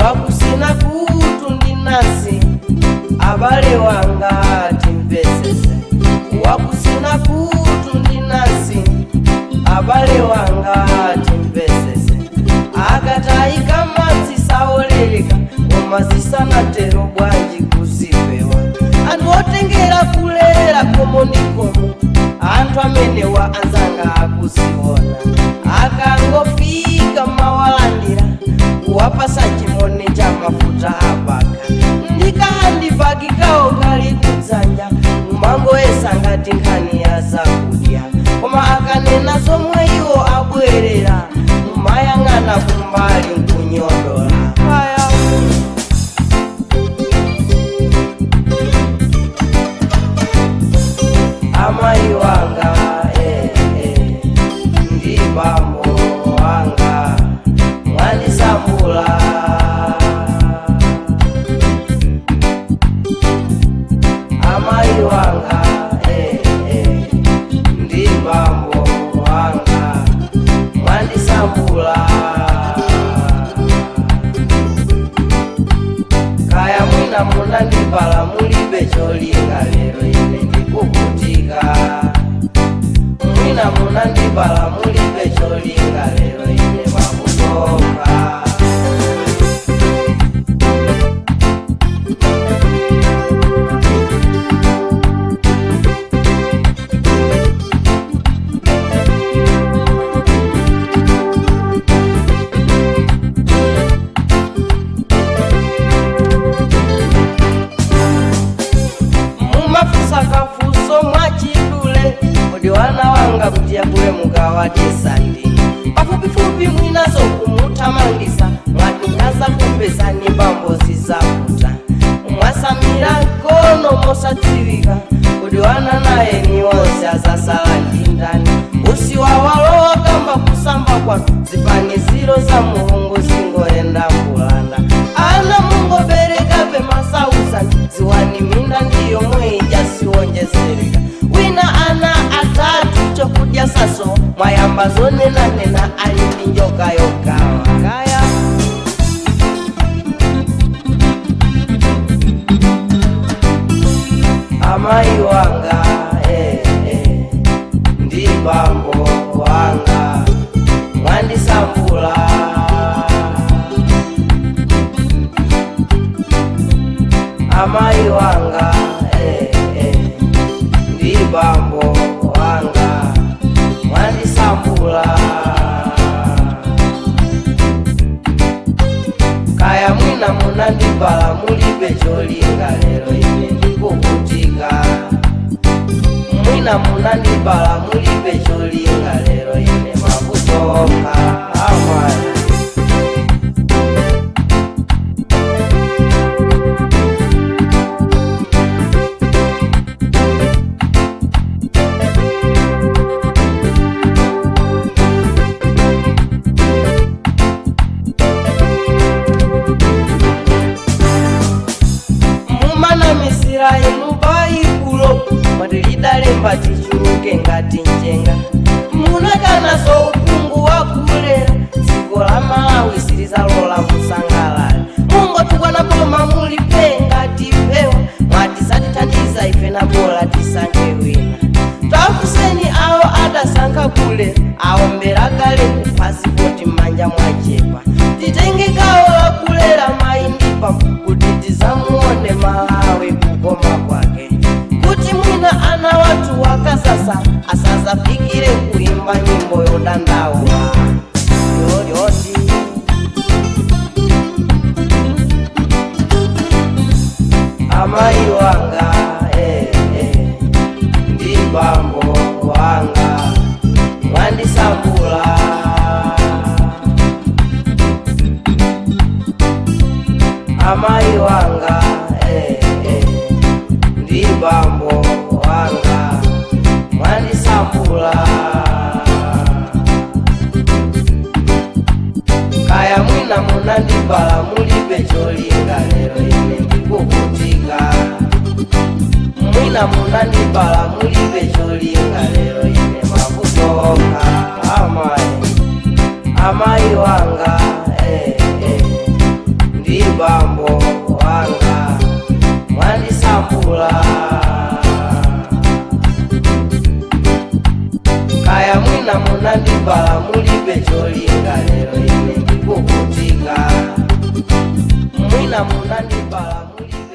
Wakusina kutu ndi nasi, abale wanga timvesese. Wakusina kutu ndi nasi, abale wanga timvesese. Akatayika madzi saoleleka, koma zisanatero bwanji kuzipewa. Anthu otengera kulera komo ndi komo, anthu amenewa anzanga akuziona. Akangofika mawalandira, kuwapasa chimoni cha mafuta apaka, ndikahandibagi kawo kali kudzanja, mumangoyesa ngati nkhani ya zakudya. Koma akanena zomwe iwo abwerera, mumayang'ana kumbali nkunyodola. Aya. Amayi wanga, eh, eh, ndi bambo wanga mwandisambula. Amayi wanga, eh, eh, ndi bambo wanga mwandisambula. Kaya mwina munandibala mulibe cholinga, lero ine ndikuvutika. Mwina munandibala mulibe cholinga, lero ine makutoka. Mumafusa kafuso mwachidule, kodi wana wanga kuti yakule mukawadisa ndini? Pafupifupi mwinaso kumuthamangisa, mwatinyaza kupezani bambo zizakuta. Mwasamira kono mosadziwika, kodi wana naye ni onse azasala ndi ndani? Usiwawalowa kamba kusamba kwanu, zifaniziro za Mulungu zingoenda mbulanda. Ana mungobereka pemasausani, ziwani minda ndiyo mwija siwonjezereka. Wina ana atatu chokudya saso, mwayamba zonenanena ali ndi njoka yokawa. Kaya amayi wanga, eh, eh, ndi bambo wanga mwandisambula. Amayi wanga, eh, eh, ndi bambo wanga mwandisambula. Kaya mwina munandibala mulibe cholinga, lero ine ndikuvutika. Mwina munandibala mulibe cholinga, lero ine makutoka. Amayi. Mumanamisira inu Baibulo, mwati lidalemba tichuluke ngati njenga. Munakanaso uphungu wakulera, dziko la Malawi silizalola musangalale. Mungotukwana boma mulipe ngati pewa, mwati satithandiza ife na bola tisankhe wina. Tafuseni awo adasankha kulera, awombera kale ku pasipoti m'manja mwachepa. Titenge gawo lakulera mayi ndi bambo, kuti tizamuone Malawi kukoma kwake, kuti mwina ana wathu wakasasa asazafikire kuimba nyimbo yodandaula yoyoti. Amayi wanga, eh, eh, ndi bambo wanga mwandisambula. Amayi wanga, eh, eh, ndi bambo wanga mwandisambula. Kaya mwina munandibala mulibe cholinga, lero ine ndikuvutika. Mwina munandibala mulibe cholinga, lero ine makutoka. Amayi, amayi wanga, eh, eh, ndi Ena munandibala muli.